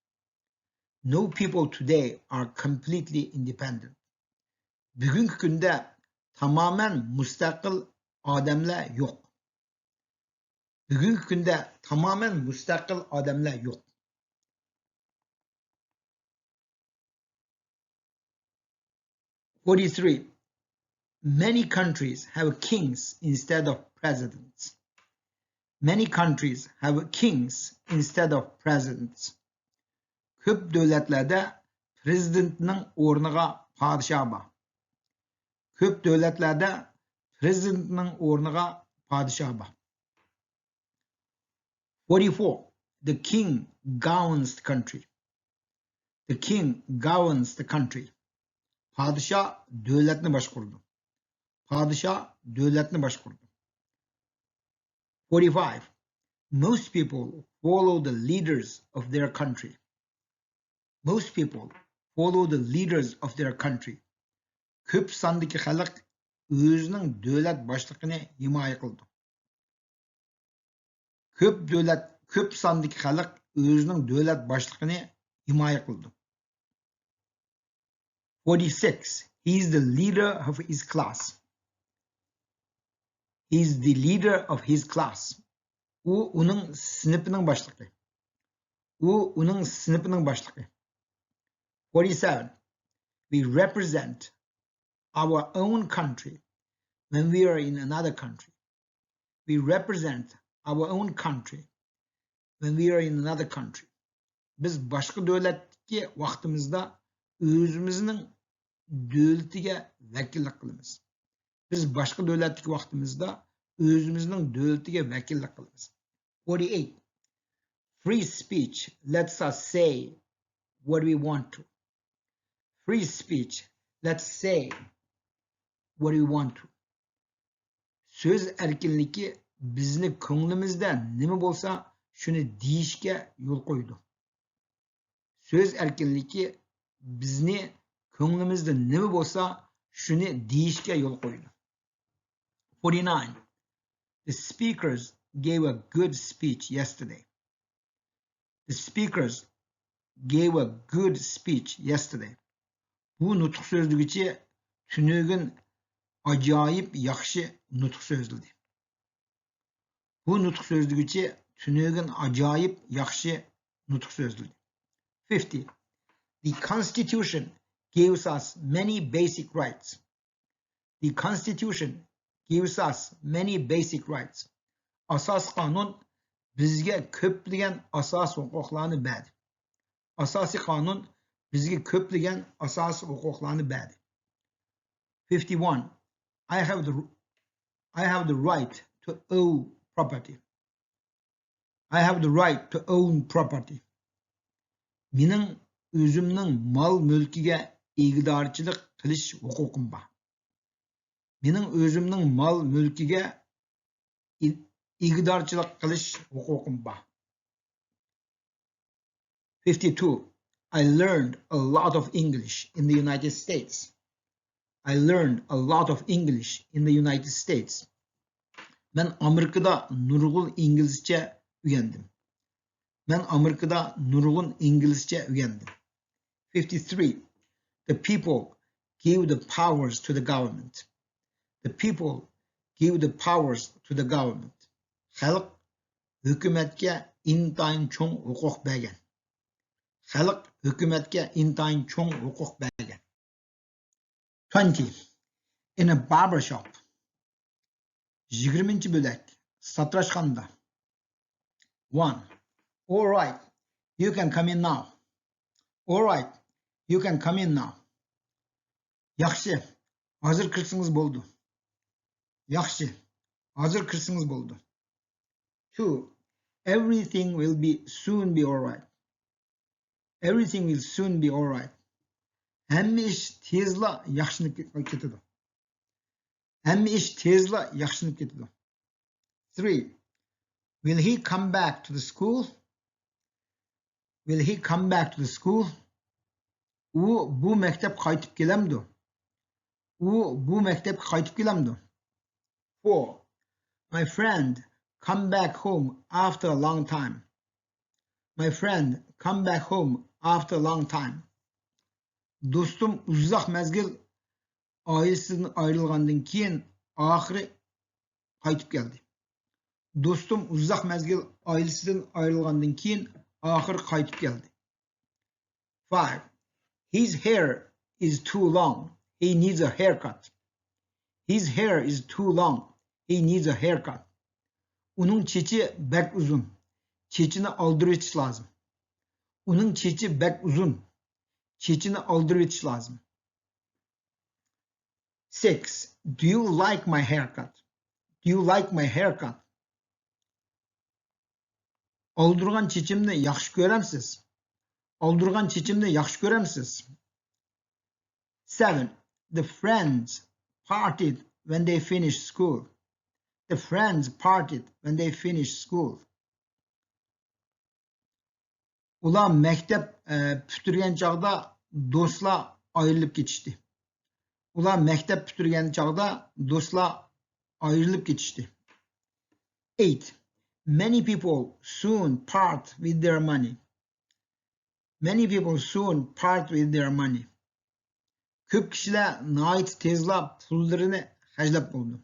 No people today are completely independent. بۈگۈنكى كۈندە تامامەن مۇستەقىل ئادەملەر يوق. بۈگۈنكى كۈندە تامامەن مۇستەقىل ئادەملەر يوق. Forty-three. Many countries have kings instead of presidents. Many countries have kings instead of presidents. كۆپ دۆلەتلەردە پرېزىدېنتنىڭ ئورنىغا پادىشاھ بار. كۆپ دۆلەتلەردە پرېزىدېنتنىڭ ئورنىغا پادىشاھ بار. Forty-four. The king governs the country. The king governs the country. پادىشاھ دۆلەتنى باشقۇرىدۇ. پادىشاھ دۆلەتنى باشقۇرىدۇ. Forty-five. Most people follow the leaders of their country. Most people follow the leaders of their country. كۆپ ساندىكى خەلق ئۆزىنىڭ دۆلەت باشلىقىنى ھىمايە قىلىدۇ. كۆپ دۆلەت، كۆپ ساندىكى خەلق ئۆزىنىڭ دۆلەت باشلىقىنى ھىمايە قىلىدۇ. Forty-six. He is the leader of his class. He is the leader of his class. ئۇ ئۇنىڭ سىنىپىنىڭ باشلىقى. ئۇ ئۇنىڭ سىنىپىنىڭ باشلىقى. Forty-seven. We represent our own country when we are in another country. We represent our own country when we are in another country. بىز باشقا دۆلەتتىكى ۋاقتىمىزدا ئۆزىمىزنىڭ دۆلىتىگە ۋەكىللىك قىلىمىز. بىز باشقا دۆلەتتىكى ۋاقتىمىزدا ئۆزىمىزنىڭ دۆلىتىگە ۋەكىللىك قىلىمىز. Forty-eight. Free speech lets us say what we want to. Free speech lets say what we want to. سۆز ئەركىنلىكى بىزنى كۆڭلىمىزدە نېمە بولسا، شۇنى دېيىشكە يول قويىدۇ. سۆز ئەركىنلىكى بىزنى كۆڭلىمىزدە نېمە بولسا، شۇنى دېيىشكە يول قويىدۇ. Forty-nine. The speakers gave a good speech yesterday. The speakers gave a good speech yesterday. بۇ نۇتۇق سۆزلىگۈچى تۈنۈگۈن ئاجايىپ ياخشى نۇتۇق سۆزلىدى. بۇ نۇتۇق سۆزلىگۈچى تۈنۈگۈن ئاجايىپ ياخشى نۇتۇق سۆزلىدى. Fifty. The Constitution gives us many basic rights. The Constitution gives us many basic rights. ئاساسىي قانۇن بىزگە كۆپلىگەن ئاساسىي ھوقۇقلارنى بەردى. ئاساسىي قانۇن بىزگە كۆپلىگەن ئاساسىي ھوقۇقلارنى بەردى. Fifty-one. I have the, I have the right to own property. I have the right to own property. مېنىڭ ئۆزۈمنىڭ مال مۈلكىگە ئىگىدارچىلىق قىلىش ھوقۇقۇم بار. مېنىڭ ئۆزۈمنىڭ مال مۈلكىگە ئىگىدارچىلىق قىلىش ھوقۇقۇم بار. Fifty-two. I learned a lot of English in the United States. I learned a lot of English in the United States. مەن ئامېرىكىدا نۇرغۇن ئىنگلىزچە ئۆگەندىم. مەن ئامېرىكىدا نۇرغۇن ئىنگلىزچە ئۆگەندىم. Fifty-three. The people give the powers to the government. The people give the powers to the government. خەلق ھۆكۈمەتكە ئىنتايىن چوڭ ھوقۇق بەرگەن. خەلق ھۆكۈمەتكە ئىنتايىن چوڭ ھوقۇق بەرگەن. Twenty. In a barber shop. يىگىرمىنچى بۆلەك. ساتىراشخانىدا. One. All right, you can come in now. All right, you can come in now. ياخشى، ھازىر كىرسىڭىز بولىدۇ. ياخشى، ھازىر كىرسىڭىز بولىدۇ. Two. Everything will be soon be all right. Everything will soon be all right. ھەممە ئىش تېزلا ياخشىلىنىپ كېتىدۇ. ھەممە ئىش تېزلا ياخشىلىنىپ كېتىدۇ. Three. Will he come back to the school? Will he come back to the school? ئۇ بۇ مەكتەپكە قايتىپ كېلەمدۇ؟ ئۇ بۇ مەكتەپكە قايتىپ كېلەمدۇ؟ Four. My friend come back home after a long time. My friend come back home after a long time. دوستۇم ئۇزاق مەزگىل ئائىلىسىدىن ئايرىلغاندىن كېيىن ئاخىرى قايتىپ كەلدى. دوستۇم ئۇزاق مەزگىل ئائىلىسىدىن ئايرىلغاندىن كېيىن ئاخىرى قايتىپ كەلدى. Five. His hair is too long. He needs a haircut. His hair is too long. He needs a haircut. ئۇنىڭ چېچى بەك ئۇزۇن. چېچىنى ئالدۇرۇۋېتىش لازىم. ئۇنىڭ چېچى بەك ئۇزۇن. چېچىنى ئالدۇرۇۋېتىش لازىم. Six. Do you like my haircut? Do you like my haircut? ئالدۇرغان چېچىمنى ياخشى كۆرەمسىز؟ ئالدۇرغان چېچىمنى ياخشى كۆرەمسىز؟ Seven. The friends parted when they finished school. The friends parted when they finished school. ئۇلار مەكتەپ، ئە، پۈتتۈرگەن چاغدا دوستلار ئايرىلىپ كېتىشتى. ئۇلار مەكتەپ پۈتتۈرگەن چاغدا دوستلار ئايرىلىپ كېتىشتى. Eight. Many people soon part with their money. Many people soon part with their money. كۆپ كىشىلەر ناھايىتى تېزلا پۇللىرىنى خەجلەپ بولىدۇ.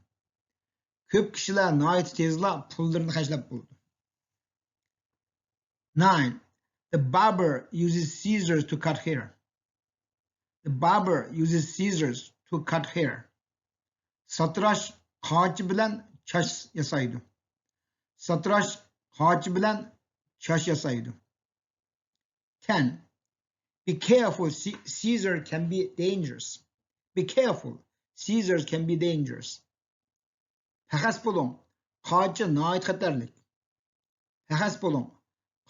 كۆپ كىشىلەر ناھايىتى تېزلا پۇللىرىنى خەجلەپ بولىدۇ. Nine. The barber uses scissors to cut hair. The barber uses scissors to cut hair. ساتىراش قاچا بىلەن چاچ ياسايدۇ. ساتىراش قاچا بىلەن چاچ ياسايدۇ. Ten. Be careful, sci- scissor can be dangerous. Be careful, scissors can be dangerous. پەخەس بولۇڭ، قاچا ناھايىتى خەتەرلىك. پەخەس بولۇڭ،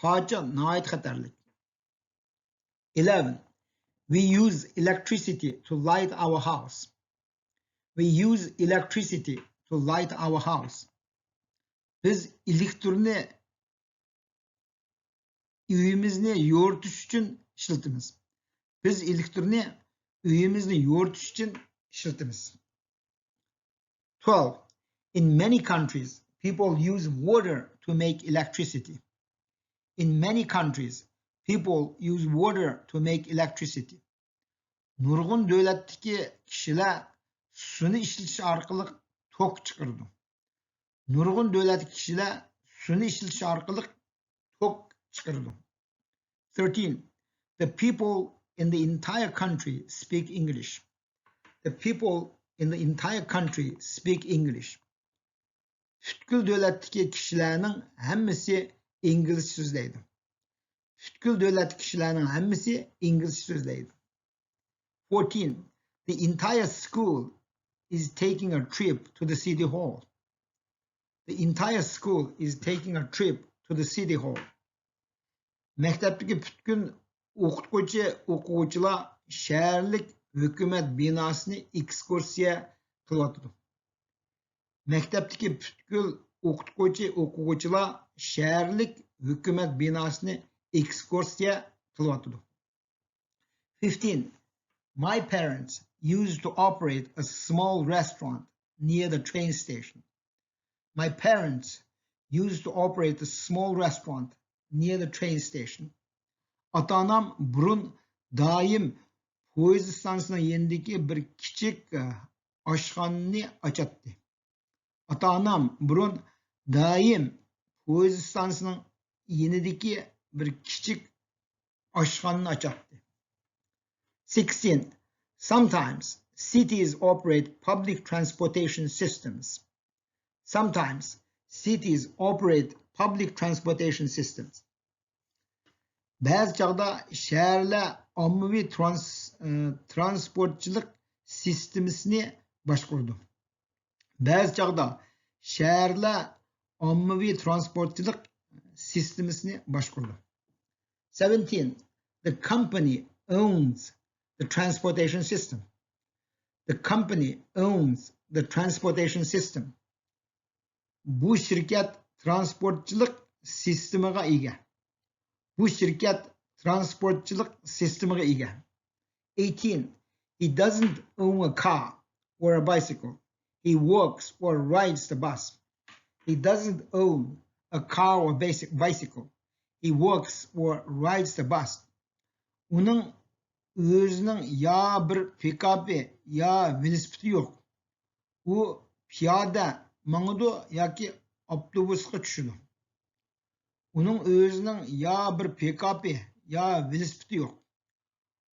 قاچا ناھايىتى خەتەرلىك. Eleven. We use electricity to light our house. We use electricity to light our house. بىز ئېلېكتىرنى ئۆيىمىزنى يورۇتۇش ئۈچۈن ئىشلىتىمىز. بىز ئېلېكتىرنى ئۆيىمىزنى يورۇتۇش ئۈچۈن ئىشلىتىمىز. Twelve. In many countries, people use water to make electricity. In many countries, people use water to make electricity. نۇرغۇن دۆلەتتىكى كىشىلەر سۇنى ئىشلىتىش ئارقىلىق توك چىقىرىدۇ. نۇرغۇن دۆلەتتىكى كىشىلەر شۇنى ئىشلىتىش ئارقىلىق توك چىقىرىدۇ. Thirteen. The people in the entire country speak English. The people in the entire country speak English. پۈتكۈل دۆلەتتىكى كىشىلەرنىڭ ھەممىسى ئىنگلىزچە سۆزلەيدۇ. پۈتكۈل دۆلەتتىكى كىشىلەرنىڭ ھەممىسى ئىنگلىزچە سۆزلەيدۇ. Fourteen. The entire school is taking a trip to the city hall. The entire school is taking a trip to the city hall. مەكتەپتىكى پۈتكۈل ئوقۇتقۇچى، ئوقۇغۇچىلار شەھەرلىك ھۆكۈمەت بىناسىنى ئېكسكۇرسىيە قىلىۋاتىدۇ. مەكتەپتىكى پۈتكۈل ئوقۇتقۇچى، ئوقۇغۇچىلار شەھەرلىك ھۆكۈمەت بىناسىنى ئېكسكۇرسىيە قىلىۋاتىدۇ. Fifteen. My parents used to operate a small restaurant near the train station. My parents used to operate a small restaurant near the train station. ئاتا-ئانام بۇرۇن دائىم پويىز ئىستانسىسىنىڭ يېنىدىكى بىر كىچىك، ئە، ئاشخانىنى ئاچاتتى. ئاتا-ئانام بۇرۇن دائىم پويىز ئىستانسىسىنىڭ يېنىدىكى بىر كىچىك ئاشخانىنى ئاچاتتى. Sixteen. Sometimes cities operate public transportation systems. Sometimes cities operate public transportation systems. بەزى چاغدا شەھەرلەر ئاممىۋى ترانس-، ئى، ترانسپورتچىلىق سىستېمىسىنى باشقۇرىدۇ. بەزى چاغدا شەھەرلەر ئاممىۋى ترانسپورتچىلىق سىستېمىسىنى باشقۇرىدۇ. Seventeen. The company owns the transportation system. The company owns the transportation system. بۇ شىركەت ترانسپورتچىلىق سىستېمىغا ئىگە. بۇ شىركەت ترانسپورتچىلىق سىستېمىغا ئىگە. Eighteen. He doesn't own a car or a bicycle. He walks or rides the bus. He doesn't own a car or basic bicycle. He walks or rides the bus. ئۇنىڭ ئۆزىنىڭ يا بىر پىكاپى، يا ۋېلىسىپىتى يوق. ئۇ پىيادە ماڭىدۇ ياكى ئاپتوبۇسقا چۈشىدۇ. ئۇنىڭ ئۆزىنىڭ يا بىر پىكاپى، يا ۋېلىسىپىتى يوق.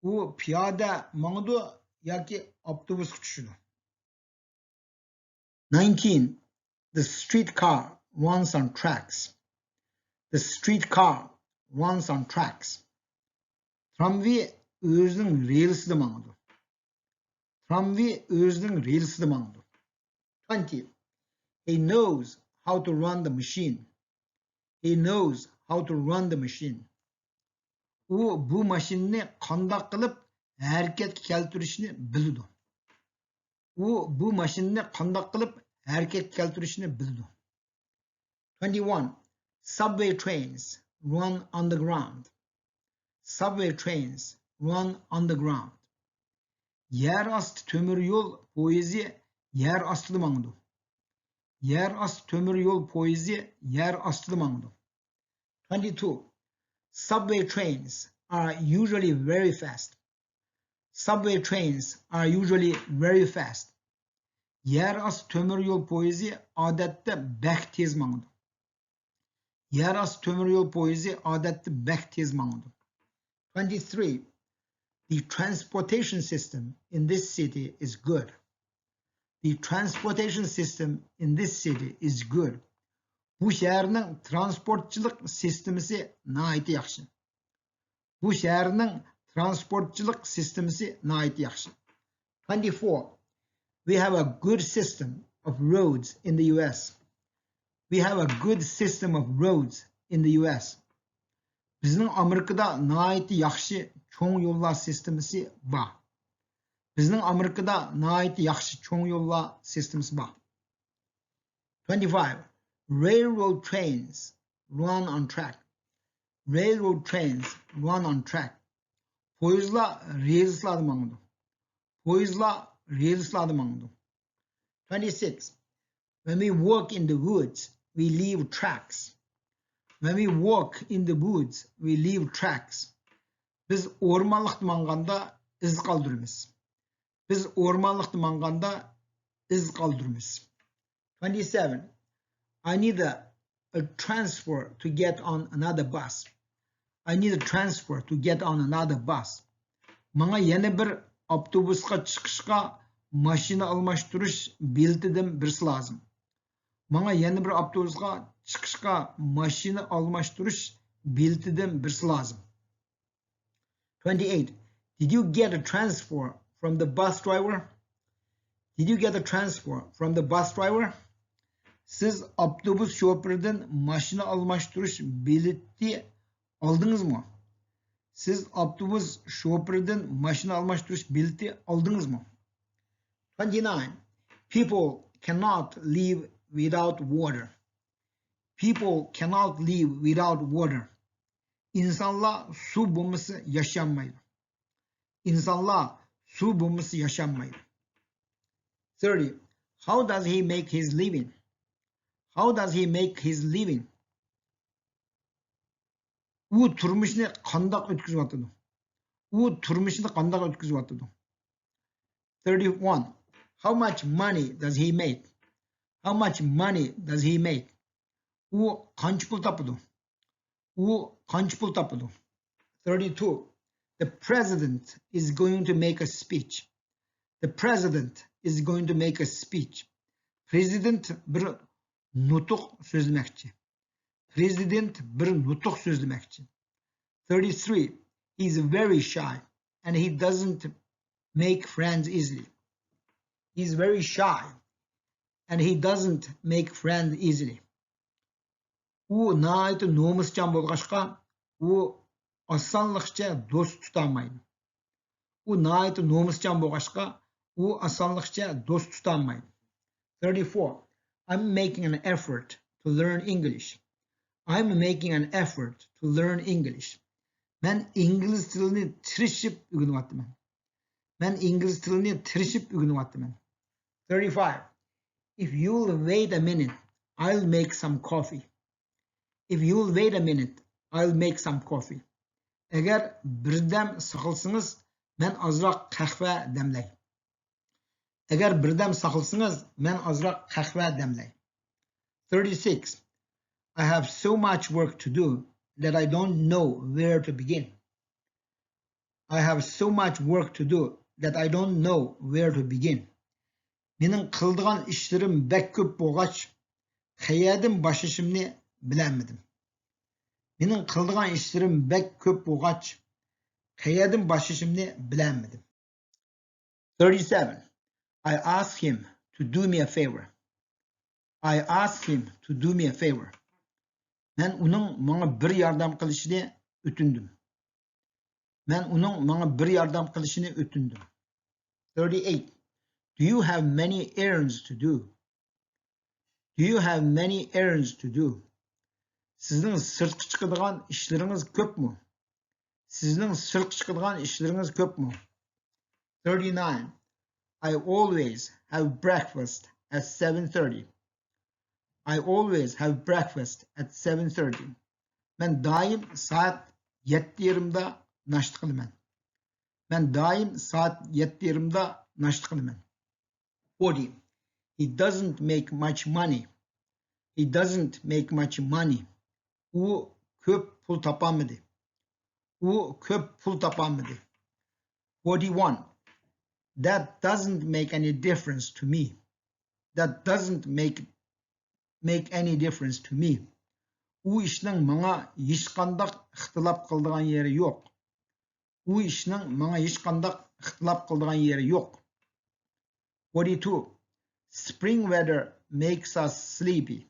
ئۇ پىيادە ماڭىدۇ ياكى ئاپتوبۇسقا چۈشىدۇ. Nineteen. The streetcar runs on tracks. The streetcar runs on tracks. ترامۋاي ئۆزىنىڭ رېلىسىدا ماڭىدۇ. ترامۋاي ئۆزىنىڭ رېلىسىدا ماڭىدۇ. Twenty. He knows how to run the machine. He knows how to run the machine. ئۇ بۇ ماشىنىنى قانداق قىلىپ ھەرىكەتكە كەلتۈرۈشنى بىلىدۇ. ئۇ بۇ ماشىنىنى قانداق قىلىپ ھەرىكەتكە كەلتۈرۈشنى بىلىدۇ. Twenty-one. Subway trains run underground. Subway trains run underground. يەر ئاستى تۆمۈر يول پويىزى يەر ئاستىدا ماڭىدۇ. يەر ئاستى تۆمۈر يول پويىزى يەر ئاستىدا ماڭىدۇ. Twenty-two. Subway trains are usually very fast. Subway trains are usually very fast. يەر ئاستى تۆمۈر يول پويىزى ئادەتتە بەك تېز ماڭىدۇ. يەر ئاستى تۆمۈر يول پويىزى ئادەتتە بەك تېز ماڭىدۇ. Twenty-three. The transportation system in this city is good. The transportation system in this city is good. بۇ شەھەرنىڭ ترانسپورتچىلىق سىستېمىسى ناھايىتى ياخشى. بۇ شەھەرنىڭ ترانسپورتچىلىق سىستېمىسى ناھايىتى ياخشى. Twenty-four. We have a good system of roads in the U S. We have a good system of roads in the U S. بىزنىڭ ئامېرىكىدا ناھايىتى ياخشى چوڭ يوللار سىستېمىسى بار. بىزنىڭ ئامېرىكىدا ناھايىتى ياخشى چوڭ يوللار سىستېمىسى بار. Twenty-five. Railroad trains run on track. Railroad trains run on track. پويىزلار رېلىسلاردا ماڭىدۇ. پويىزلار رېلىسلاردا ماڭىدۇ. Twenty-six. When we walk in the woods, we leave tracks. When we walk in the woods, we leave tracks. بىز ئورمانلىقتا ماڭغاندا ئىز قالدۇرىمىز. بىز ئورمانلىقتا ماڭغاندا ئىز قالدۇرىمىز. Twenty-seven. I need a a transfer to get on another bus. I need a transfer to get on another bus. ماڭا يەنە بىر ئاپتوبۇسقا چىقىشقا ماشىنا ئالماشتۇرۇش بېلىتىدىن بىرسى لازىم. ماڭا يەنە بىر ئاپتوبۇسقا چىقىشقا ماشىنا ئالماشتۇرۇش بېلىتىدىن بىرسى لازىم. Twenty-eight. Did you get a transfer from the bus driver? Did you get a transfer from the bus driver? سىز ئاپتوبۇس شوپۇرىدىن ماشىنا ئالماشتۇرۇش بېلىتى ئالدىڭىزمۇ؟ سىز ئاپتوبۇس شوپۇرىدىن ماشىنا ئالماشتۇرۇش بېلىتى ئالدىڭىزمۇ؟ Twenty-nine. People cannot live without water. People cannot live without water. ئىنسانلار سۇ بولمىسا ياشىيالمايدۇ. ئىنسانلار سۇ بولمىسا ياشىيالمايدۇ. Thirty. How does he make his living? How does he make his living? ئۇ تۇرمۇشىنى قانداق ئۆتكۈزۈۋاتىدۇ؟ ئۇ تۇرمۇشىنى قانداق ئۆتكۈزۈۋاتىدۇ؟ Thirty-one. How much money does he make? How much money does he make? ئۇ قانچە پۇل تاپىدۇ؟ ئۇ قانچە پۇل تاپىدۇ؟ Thirty-two. The president is going to make a speech. The president is going to make a speech. پرېزىدېنت بىر نۇتۇق سۆزلىمەكچى. پرېزىدېنت بىر نۇتۇق سۆزلىمەكچى. Thirty-three. He's very shy and he doesn't make friends easily. He's very shy and he doesn't make friends easily. ئۇ ناھايىتى نومۇسچان بولغاچقا، ئۇ ئاسانلىقچە دوست تۇتالمايدۇ. ئۇ ناھايىتى نومۇسچان بولغاچقا، ئۇ ئاسانلىقچە دوست تۇتالمايدۇ. Thirty-four. I'm making an effort to learn English. I'm making an effort to learn English. مەن ئىنگلىز تىلىنى تىرىشىپ ئۆگىنىۋاتىمەن. مەن ئىنگلىز تىلىنى تىرىشىپ ئۆگىنىۋاتىمەن. Thirty-five. If you'll wait a minute, I'll make some coffee. If you'll wait a minute, I'll make some coffee. ئەگەر بىردەم ساقلىسىڭىز، مەن ئازراق قەھۋە دەملەي. ئەگەر بىردەم ساقلىسىڭىز، مەن ئازراق قەھۋە دەملەي. Thirty-six. I have so much work to do that I don't know where to begin. I have so much work to do that I don't know where to begin. مېنىڭ قىلىدىغان ئىشلىرىم بەك كۆپ بولغاچ، قەيەردىن باشلىشىمنى بىلەلمىدىم. مېنىڭ قىلىدىغان ئىشلىرىم بەك كۆپ بولغاچ، قەيەردىن باشلىشىمنى بىلەلمىدىم. Thirty-seven. I asked him to do me a favor. I asked him to do me a favor. مەن ئۇنىڭ ماڭا بىر ياردەم قىلىشىنى ئۆتۈندۈم. مەن ئۇنىڭ ماڭا بىر ياردەم قىلىشىنى ئۆتۈندۈم. Thirty-eight. Do you have many errands to do? Do you have many errands to do? سىزنىڭ سىرتقا چىقىدىغان ئىشلىرىڭىز كۆپمۇ؟ سىزنىڭ سىرتقا چىقىدىغان ئىشلىرىڭىز كۆپمۇ؟ Thirty-nine. I always have breakfast at seven thirty. I always have breakfast at seven thirty. مەن دائىم سائەت يەتتە يېرىمدا ناشتا قىلىمەن. مەن دائىم سائەت يەتتە يېرىمدا ناشتا قىلىمەن. Forty. He doesn't make much money. He doesn't make much money. ئۇ كۆپ پۇل تاپالمىدى. ئۇ كۆپ پۇل تاپالمىدى. Forty-one. That doesn't make any difference to me. That doesn't make make any difference to me. ئۇ ئىشنىڭ ماڭا ھېچقانداق ئىختىلاپ قىلىدىغان يېرى يوق. ئۇ ئىشنىڭ ماڭا ھېچقانداق ئىختىلاپ قىلىدىغان يېرى يوق. Forty-two. Spring weather makes us sleepy.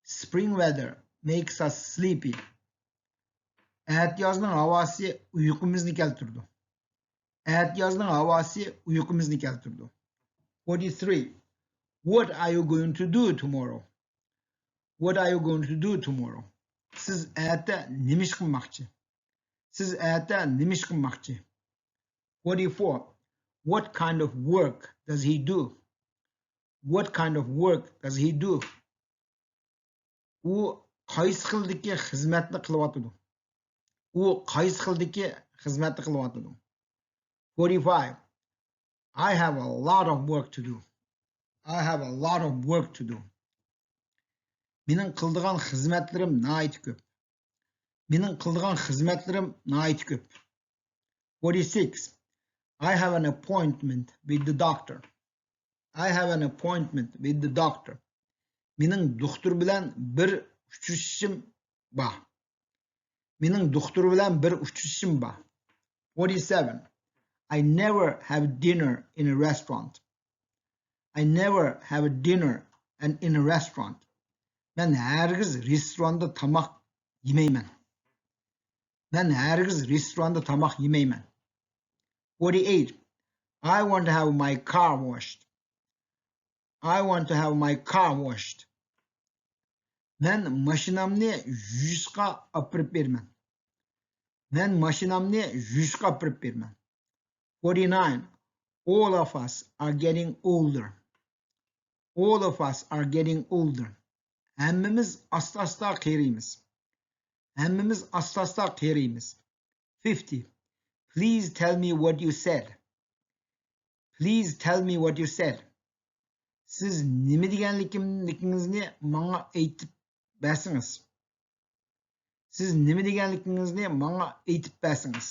Spring weather makes us sleepy. ئەتىيازنىڭ ھاۋاسى ئۇيقۇمىزنى كەلتۈرىدۇ. ئەتىيازنىڭ ھاۋاسى ئۇيقۇمىزنى كەلتۈرىدۇ. Forty-three. What are you going to do tomorrow? What are you going to do tomorrow? سىز ئەتە نېمە ئىش قىلماقچى؟ سىز ئەتە نېمە ئىش قىلماقچى؟ Forty-four. What kind of work does he do? What kind of work does he do? ئۇ قايسى خىلدىكى خىزمەتنى قىلىۋاتىدۇ؟ ئۇ قايسى خىلدىكى خىزمەتنى قىلىۋاتىدۇ؟ Forty-five. I have a lot of work to do. I have a lot of work to do. مېنىڭ قىلىدىغان خىزمەتلىرىم ناھايىتى كۆپ. مېنىڭ قىلىدىغان خىزمەتلىرىم ناھايىتى كۆپ. Forty-six. I have an appointment with the doctor. I have an appointment with the doctor. مېنىڭ دوختۇر بىلەن بىر ئۇچرىشىشىم بار. مېنىڭ دوختۇر بىلەن بىر ئۇچرىشىشىم بار. Forty-seven. I never have dinner in a restaurant. I never have dinner and in a restaurant. مەن ھەرگىز رېستوراندا تاماق يېمەيمەن. مەن ھەرگىز رېستوراندا تاماق يېمەيمەن. Forty-eight. I want to have my car washed. I want to have my car washed. مەن ماشىنامنى يۇيۇشقا ئاپىرىپ بېرىمەن. مەن ماشىنامنى يۇيۇشقا ئاپىرىپ بېرىمەن. Forty-nine. All of us are getting older. All of us are getting older. ھەممىمىز ئاستا-ئاستا قېرىيمىز. ھەممىمىز ئاستا-ئاستا قېرىيمىز. Fifty. Please tell me what you said. Please tell me what you said. سىز نېمە دېگەنلىكىڭىزنى ماڭا ئېيتىپ بەرسىڭىز. سىز نېمە دېگەنلىكىڭىزنى ماڭا ئېيتىپ بەرسىڭىز.